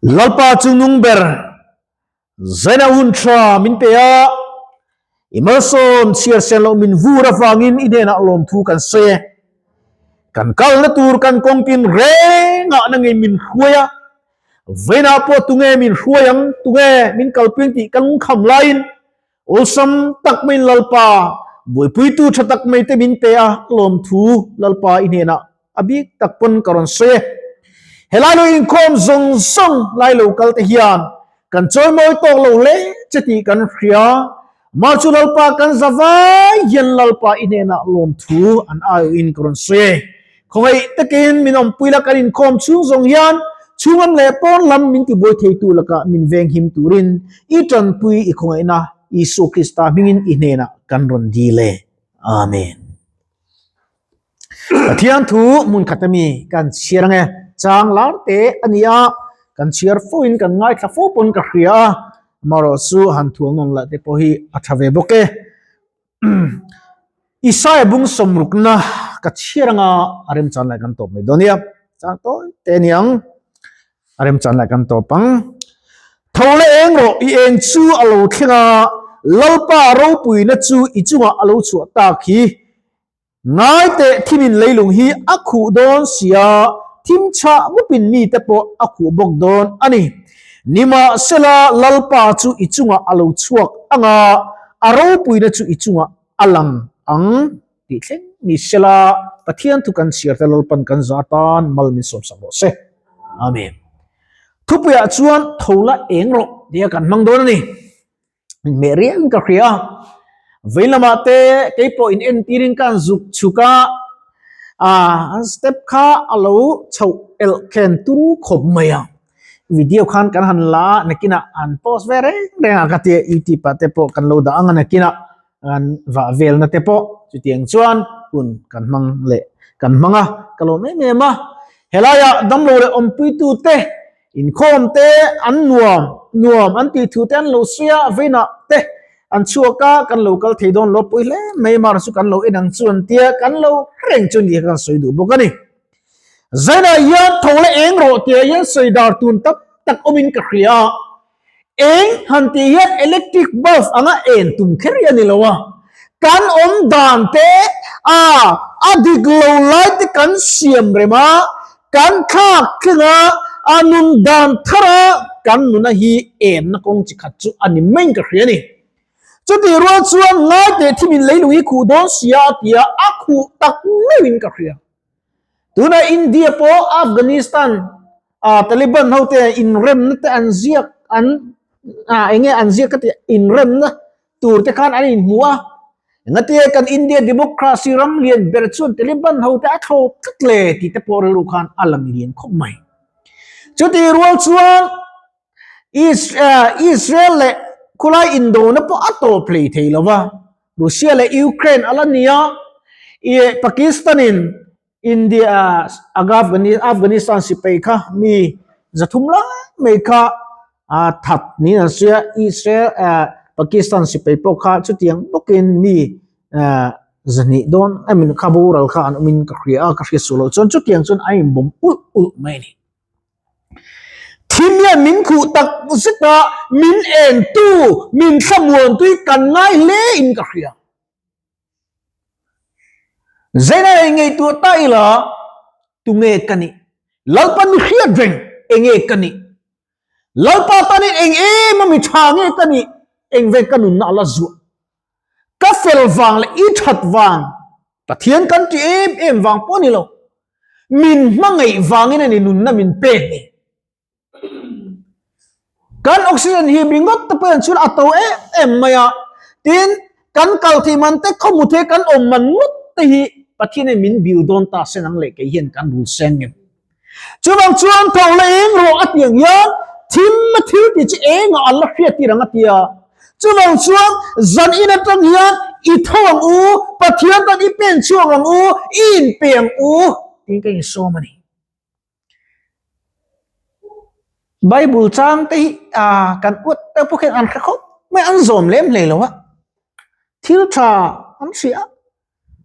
Lalpa chu nung ber zaina hun tha min pe a, i malsawm chhiar sen loh min vur avangin i hnenah lawmthu kan sawi e. Kan kalna tur kan kawng tin rengah na ngei min hruai a, vawiinah pawh tunge min hruai ang, tunge min kalpui ang tih kan lungkham laiin awlsam tak maiin Lalpa buaipuitu tha tak mai te min pe a, lawmthu Lalpa i hnenah a bik tak pawn ka rawn sawi e. Helai lo inkhawm zawng zawng lai lo kal te hian kan chawimawi tawk lo hle che tih kan hria. Mah chu Lalpa kan za vai hian Lalpa i hnenah lawmthu an aiawhin ka rawn sawi e. Khawngaih takin min awmpui la kan inkhawm chhung zawng hian chhungam leh pawn lam min tibuai theitu lakah min venghim turin i tanpui i khawngaihna Isua Krista hmingin i hnenah kan rawn dil e. Amen. Pathian thu hmun khat ami kan chhiar ange chang lar te a ni a kan chhiar fo in kan ngaithla fo pawn ka hria a amaherawh chu han thual nawn lah te pawh hi a tha ve bawk e Isaiah bung sawmrukna ka chhiar anga a remchan lai kan tawp mai dawn nia chang tawi te a ni ang a remchan lai kan tawp ang tho le eng rawh i eng chu a lo thleng a Lalpa ropuina chu i chungah a lo chhuah tak hi Ngai teh thimin leilung hi a khuh dawn sia, thim chhah mupin mite pawh a khuh bawk dawn a ni. Nimahsela, Lalpa chu i chungah a lo chhuak ang a, a ropuina chu i chungah a lang ang tih thleng ni sela, Pathian thu kan chhiar te Lalpan kan za atan mal min sawmsak rawh se. Amen. Thupuiah chuan tho la eng rawh tia kan hmang dawn a ni. Inhmeh riang ka hria a, vei lamah te keipawh in entirin ka han zuk chhuk a, ah an step kha a lo chhoh elh khen turu khawp mai a, video khan kan han la a nakinah an post ve reng reng a ka tia youtube ah te pawh kan lo dah ang a nakinah an vah velna te pawh chutiang chuan hun kan hmang leh kan hmang a ka lawm em em a, helaiah damlo leh awmpuitu te Inkhawm te an nuam nuam an tih thu te an lo sawi a, veinah te an chhuak a, kan lo kal thei dawn lo pui hle mai mar chu kan lo en ang chu an tia, kan lo reng chu ni kha kan sawi duh bawk a ni. Zainah hian tho leh eng rawh tia hian sawi dar tun tak tak awmin ka hria a, eng han tih hian electric bulb anga en tum kher hi a ni lo a, kan awm dan te a a dik lo lai te kan siam rem a, Kan thlak tling a, a nun dan thar a, kan nuna hi enna kawng chi khat chu a ni mai ka hria a ni. Chutih rual chuan ngai teh thimin leilung hi khuh dawn sia a ti a, a khuh tak meuhin ka hria. Tuna India pawh Afghanistan a Taliban ho te inremna te an ziak an eng nge an ziak ka tih inremna tur te khan an inhmu a, engatia kan India democracy ram lian ber chuan Taliban ho te a thlawp tlat le tih te pawh rilru khan a lang lian khawp mai. Chutih rual chuan Israel leh khulai indona pawh a tawp hlei thei lo va, Russia leh Ukraine a la ni a, Pakistan in India Afghanistan sipai kha mi zathum lai mai kha a that niin an sawi a, Israel Pakistan sipai pawh kha chutiang bawkin mi zahnih dawn emaw kha boral kha an awmin ka hria a, ka hriat suh loh chuan chutiang chuan a inbawm ulh ulh mai a ni. Thim hian min khuh tak zet a, min entu, min thlamuantu hi kan ngai hle in ka hria. Zaina ei ngaihtuah ta ila tunge ka nih? Lalpa mi hriat reng enge ka nih? Lalpa tanin eng em a mi tha nge ka nih? Eng ve ka nunna ala zuah? Ka fel vang leh i that vang Pathian kan ti em em vang pawh ni lo. Min hmangaih vangin a ni nunna min pek ni. Kan oxygen hi ringawt te pawh hian chhun a to em em mai a, tin kan kal thei man te khawmu the kan awm man ngawt te hi Pathian hian min biu dawn ta se nang leh kei hian kan rul seng ngem. Chuvang chuan tho leh eng rawh a tih ang hian thim a thil tih chu engah an la hriat tir ang a ti a. Chuvang chuan zan in atang hian i tho ang u, Pathian tan i pen chhuak ang u, i inpe ang u tiin ka insawm a ni. Bible chang te hi ah kan uat te pawh khian an hre khawp mai an zawm lem hlei lo a thil tha an hria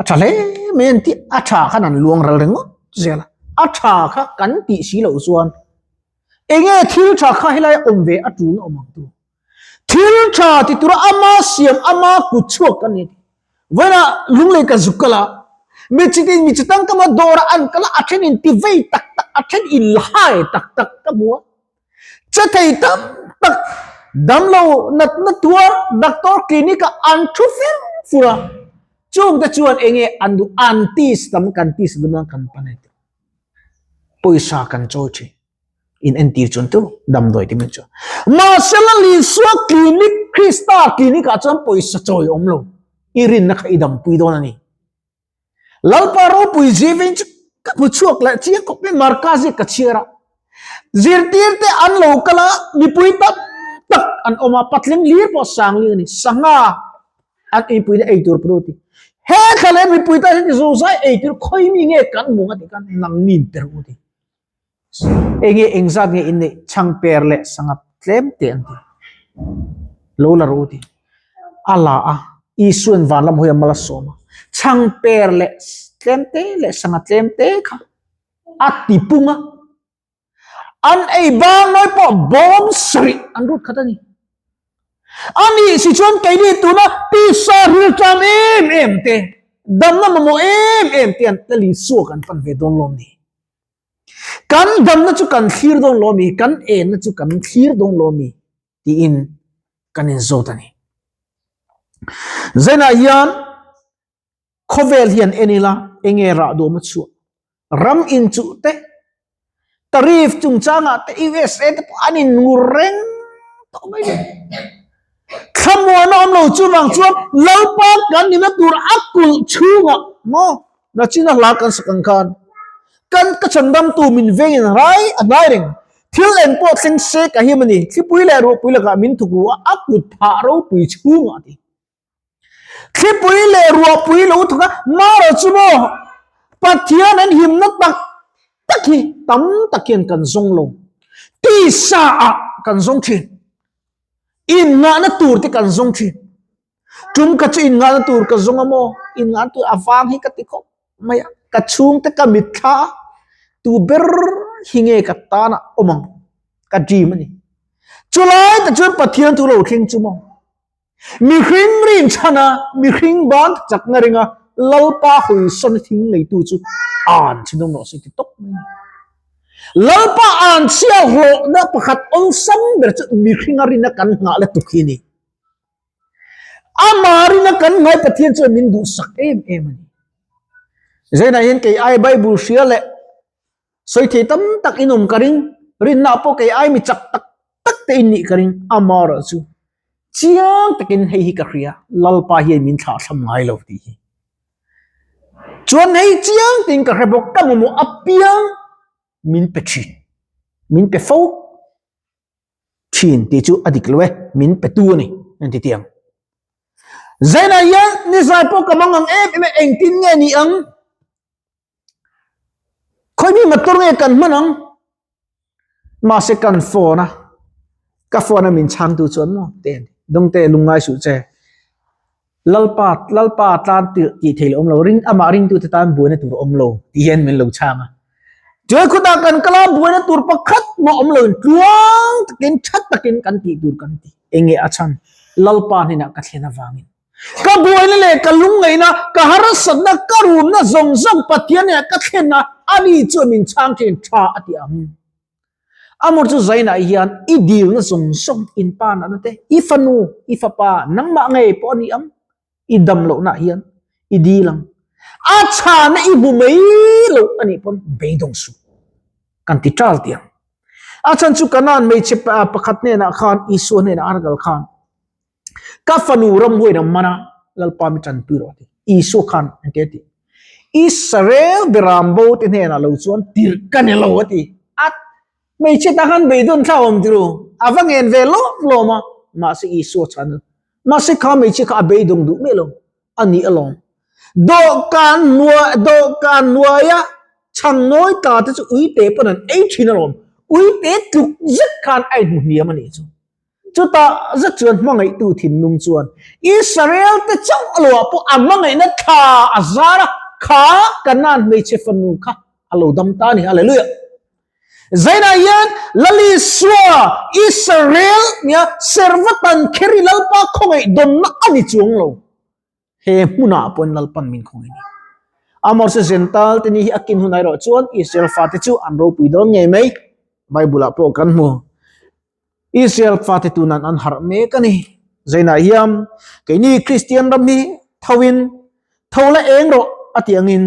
a tha hle mai an tih a tha khan an luang ral ringawt zel a a tha kha kan tih si loh chuan. Enge thil tha kha helai awm ve a tul na awm ang tu. Thil tha ti tura ama siam ama kut chhuak kan ni. Vawiinah lunglei ka zuk kal a, mi chitin mi chitang kama dawra an kal a, a then in ti vei tak tak, a then in lai tak tak ka hmu a. Che thei tam tak damlo natna tuar doctor clinic ah an thu fer fur a, chungte chuan enge an duh an test tam kan test dawn a kan pan a ti. Pawisa kan chawi thin. In entir chuan tu damdawi te min chu. Mahse la Isua clinic Krista clinic ah chuan pawisa chawi awm lo. I rinna kha i dampui dawn a ni. Lalpa ropui zivin chu ka hmu chhuak leh chiang khawp mai Marka ziak ka chhiar a. Zirtir te an lo kal a, mipui tam tak an awm a, patling lir pawh sang ling a ni. Sangha an eipui na ei tur pawh ti. He thla leh mipui tan hian zozai ei tur khawi mi nge kan hmu ang a tih khan nang nin per u ti. Enge engzat nge in neih chhangper leh sangha tlem te an ti. Lo la ru ti. A la a, Isuan van lam hawi a mal a sawm a. Chhangper leh tlem te leh sangha tlem te kha a ti pung a. An ei bang nawi pawh bawm sarih an rut khat a ni. A nih si chuan keini tuna tisa rilṭam em em te, damna mamawh em em te an tel Isua kan pan ve dawn lawm ni. Kan damna chu kan thlir dawn lo ami, kan enna chu kan thlir dawn lo ami tiin kan inzawt a ni. Zainah hian khawvel hian en ila enge rah duam a chhuah, ram inchuh te, tariff chungchangah te USA te pawh an inngur reng tawh mai ni. Thlamuan a awm lo chuvang chuan Lalpa kan nihna tur a kulh chhungah maw nachina hla kan sak ang khan kan ka chhandamtu min vengin rai a hnai reng. Thil eng pawh thleng se ka him a ni, thlipui leh ruahpui lakah min thuk ru a, a kut phah ropui chhungah a ti. Thlipui leh ruahpui lo thawk a, mara chu maw Pathian an himna tak tak hi tam tak hian kan zawng lo. Tisa ah kan zawng thin. Innghahna tur te kan zawng thin. Tum kha chu innghahna tur ka zawng a maw? Innghahna tur a vang hi ka ti khawp mai a. Ka chhungte ka mitthla a, tu ber hi nge ka tan ah awm ang? Ka dream a ni. Chulai tak chuan Pathian thu lo thleng chu maw? Mihring rinchhan a, mihring ban chakna ringa Lalpa hawisawn thing neitu chu an chhinawm rawh se ti tawp mai a ni. Lalpa an chhia hlawhna pakhat awlsam ber chu mihringa rina kan nghah la tuk hi a ni. Ama rina kan ngai Pathian chuan min duhsak em em a ni. Zainah hian kei ai Bible hria leh sawi thei tam tak in awm ka ring, rinna pawh kei ai mi chak tak tak te in nih ka ring, amaherawh chu chiang takin hei hi ka hria, Lalpa hian min thlahthlam ngai lo tih hi. Chuan hei chiang tiin ka hre bawk, ka mamawh apiang min pe thin, min pe fo thin tih chu a dik lo e, min pe tu a ni, an ti tiang. Zainah hian nizai pawh ka mang ang em em e, engtin nge ni ang? Khawi mi motor nge kan hman ang? Mahse kan phone a, ka phone a min chhang tu chuan maw te an ti. Dawngte lungngai suh che. Lalpa Lalpa tan tih tih theih loh awm lo, ring amah ringtute tan buaina tur a awm lo tih hian min lo chhang a. Chuai khutah kan kal a, buaina tur pakhat mah awm loin tluang takin tha takin kan tih tur kan ti. Enge a chhan? Lalpa hnenah ka thlen avangin. Ka buaina leh ka lungngaihna, ka harsatna, ka rumna zawng zawng Pathian hnenah ka thlen a, ani chuan min chhang thin tha a ti ang. Amor chu zainah hian i dilna zawng zawng in pa nahna te, i fanu, i fapa, nangmah ngei pawh a ni ang, i dam lohna hian i dil ang. A chhana i hmu mai loh a nih pawn beidawng suh kan ti ṭal ti ang. A chhan chu Kanaan hmeichhe pakhat hnenah khan Isua hnenah a kal khan Ka fanu ramhuain a man a, Lalpa mi tanpui rawh a ti. Isua khan engti a ti? Israel beram bo te hnenah lo chuan tirh ka ni lo a ti. A hmeichhe ta khan beidawn thla awm tiru, a va ngen ve lawm lawm a, mahse Isua chhan a, mahse kha hmeichhia kha a beidawng duh miah lo a ni alawm. Dawhkan hnuai dawhkan hnuaia chhang nawi ta te chu uite pawn an ei thin alawm. Uite tluk zet khan a inhmu hniam a nih chu. Chutah zet chuan hmangaihtu thinlung chuan Israel te chauh a loah pawh a hmangaihna thla a zar a, kha Kanaan hmeichhe fanu kha a lo dam ta a ni. Hallelujah! Zainah hian Lal Isua, Israel nia servatan kher hi Lalpa khawngaih dawnna a ni chuang lo. He hmunah pawhin Lalpan min khawngaih ni. Amor se Zental te ni hi a kin hun erawh chuan Israel fate chu an ropui dawn ngei mai. Bible ah pawh kan hmu. Israel fate tunan an harh mek a ni. Zainah hian keini Kristian ram hi thoin tho la eng rawh a tih angin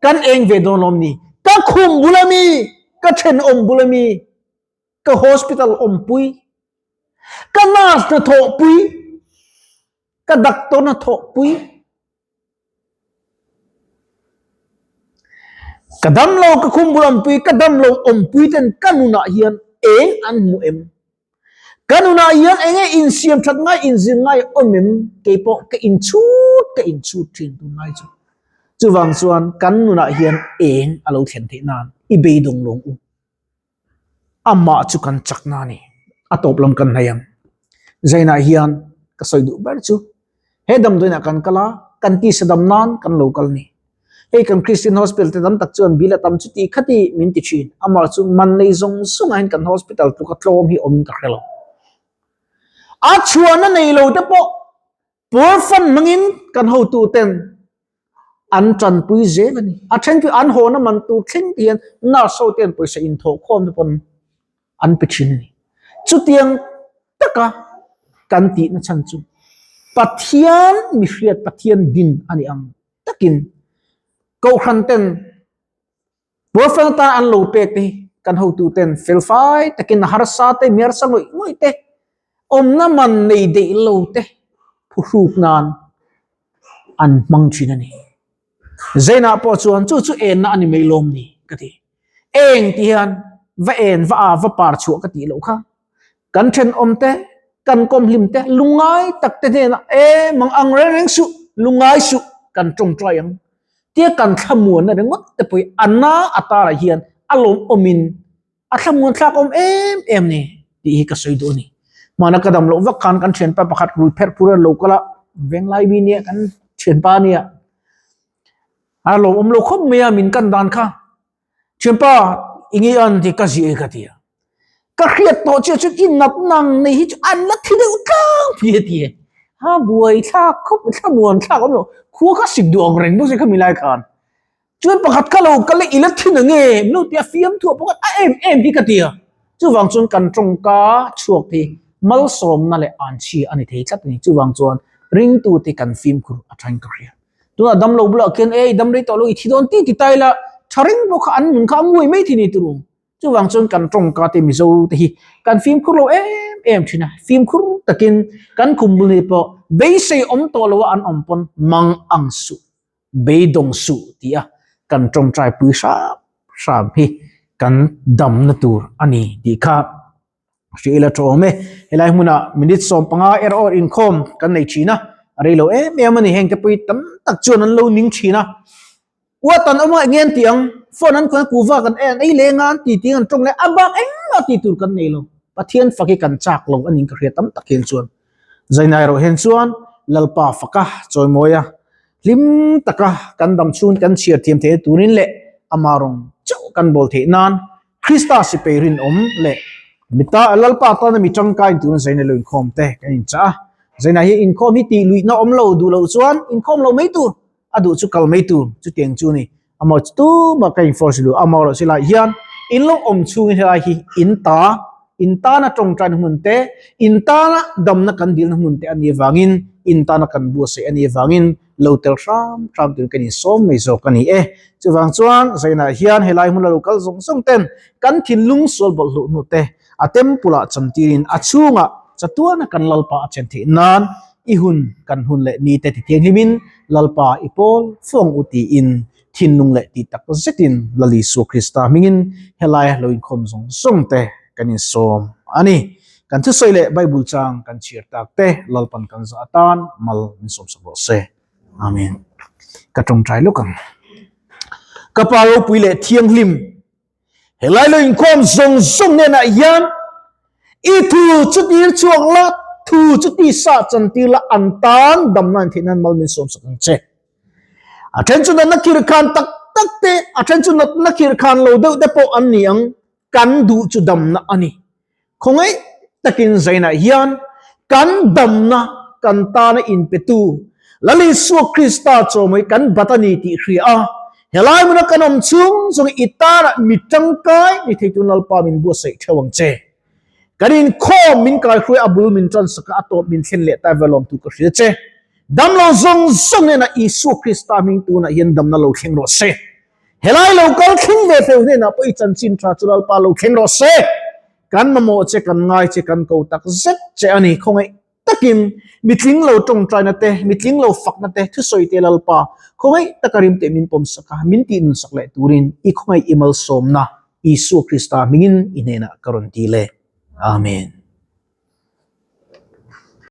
kan eng ve dawn lawm ni. Ka khum bul ami, ka thenawm bul ami, ka hospital awmpui, ka nurse hnathawhpui, ka doctor hnathawhpui, ka damlo ka khum bul awmpui, ka damlo awmpui ten ka nunah hian eng an hmu em? Ka nunah hian eng nge insiam that ngai, inzir ngai awm em? Keipawh ka inchhut ka inchhut thin tunlai chu. Chuvang chuan kan nunah hian eng a lo thlen theih nan i beidawng lawng u. Amah chu kan chakna a ni. A tawp lam kan hnaih ang. Zainah hian ka sawi duh ber chu he damdawiinah kan kal a, kan tisa dam nan kan lo kal a ni. Hei kan Christian Hospital te tam tak chuan bill a tam chuti khati min ti thin. Amah chu man nei zawng zawng ah hian kan hospital tluka tlawm hi awm ka hre lo. A chhuahna nei lo te pawh poor fund hmangin kan hotu ten an tanpui zel a ni. A then chu an hawna man tur thleng te hian nurse ho ten pawisa inthawh khawm te pawn an pe thin a ni. Chutiang taka kan tihna chhan chu Pathian mihriat Pathian din a ni ang. takin Kohhran ten Puafel tan an lo pek te hi kan hotu ten felfai takin a harsa te mi harsa ngawih ngawih te awmna man nei deih lo te phuhruk nan an hmang thin a ni. Zainah pawh chuan chu chu enna a ni mai lawm ni ka ti. Eng ti hian va en va a va par chhuah ka tih loh kha. Kan thenawm te, kan kawmhlim te, lungngai tak te hnenah e mang ang reng reng suh, lungngai suh kan tawngtai ang. Tia kan thlamuanna ringawt te pawh hi a na a tarah hian a lawmawmin a thlamuan thlak awm em em ni tih hi ka sawi duh a ni. Hmana ka dam loh vak khan kan thianpa pakhat rui pherh phur a lo kal a, venglai mi nia kan thianpa nia a lawmawm lo khawp mai a min kan dan kha. Thianpa i nge an ti ka ziah e ka ti a. Ka hriat tawh chiah chuan i nat nang nei hi chu an la thi deuh tlang pui a ti e. Ha buai thlak khawp thlamuan thlak awm lo khua kha sik duh ang reng bawk se khami lai khan. Chuan pakhat kha lo kal e i la thi na nge min lo ti a fiamthu ah pakhat a em em hi ka ti a. Chuvang chuan kan tawngka chhuak hi malsawmna leh anchhia a ni thei tlat a ni. Chuvang chuan ringtute kan fimkhur a thain ka hria. Tunah dam lo bulah khian ei dam rei tawh lo i thi dawn ti ti ta ila tha reng bawk kha an nun kha a nguai mai thei ni tur u. Chuvang chuan kan tawngka te Mizo te hi kan fimkhur lo em em thin a, fimkhur takin kan khum bul ni pawh beisei awm tawh lo a an awm pawn mang ang suh, beidawng suh ti a kan tawngtai pui hram hram hi kan damna tur a ni tih kha Hria ila tawm e. Helai hmunah minute 15 er awr inkhawm kan nei thin a, a rei lo em em a ni. Heng te pawh hi tam tak chuan an lo ning thin a. Uat an awm a, eng nge an tih ang? Phone an khawn a, kuhva kan en ei leng a, an ti tih an tawng leh a bak engmah tih tur kan nei lo. Pathian fak hi kan chak lo a ning ka hria tam tak hian chuan. Zaina erawh hian chuan Lalpa faka chawimawi a, hlim taka kan dam chhung kan chhiar thiam theihna turin leh ama rawng chauh kan bawl theih nan Krista sipai rinawm leh mita Lalpa tana mi tangkai tuna Zaina lo inkhawm te kan inchah a. Zaina hi inkhawm hi tih luihna awm lo duh loh chuan inkhawm lo mai tur, a duh chu kal mai tur chutiang chu ni. Amaw chu tumah ka enforce duh amaw erawh chu lai hian in lo awm chhungin helai hi in ta, in tana tawngtaina hmun te, in tana damna kan dilna hmun te a nih avangin, in tana kan buatsaih a nih avangin lo tel hram hram turin kan insawm mai zawk a ni e. Chuvang chuan Zainah hian helai hmuna lo kal zawng zawng ten kan thinlung sual bawlhhlawh hnu te a temple ah chamtirin a chhungah chatuana kan Lalpa a chen theih nan i hun kan hun leh ni te tithianghlimin Lalpa i pawl fuang u tiin thinlung leh tih tak zetin Lal Isua Krista hmingin helai lo inkhawm zawng zawng te kan insawm a ni. Kan thusawi leh Bible chang kan chhiar tak te Lalpan kan zah atan mal min sawmsak rawh se. Amen. Ka tawngtai lawk ang. Ka pa ropui leh thianghlim helai lo inkhawm zawng zawng hnenah hian i thu chu tir chhuak la, thu chu tisa chantir la, an tan damna in theih nan mal min sawmsak ang che. A then chu natna khirh khan tak tak te, a then chu natna khirh khan lo deuh te pawh an ni ang. Kan duh chu damna a ni. Khawngaih takin zainah hian kan damna kan tana inpetu Lal Isua Krista chawmawih kan bat a ni tih hria a, helai hmuna kan awm chhung zawng i tana mi tangkai ni theitu Lalpa min buatsaih theuh ang che. Kan inkhawm min kaihruai a bul min tansak a, a tawp min thlen leh ta velawm tu ka hria che. Damlo zawng zawng hnenah Isua Krista hming tunah hian damna lo thleng rawh se. Helai lo kal thleng ve feu hnenah pawh i chanchin tha chu Lalpa lo thleng rawh se. Kan mamawh che, kan ngai che, kan ko tak zet che a ni. Khawngaih takin mitling lo tawngtaina te, mitling lo fakna te, thusawi te Lalpa khawngaih taka rim teh min pawm sak a, min tih nun sak leh turin i khawngaih i malsawmna Isua Krista hmingin i hnenah ka rawn ti le. Amen.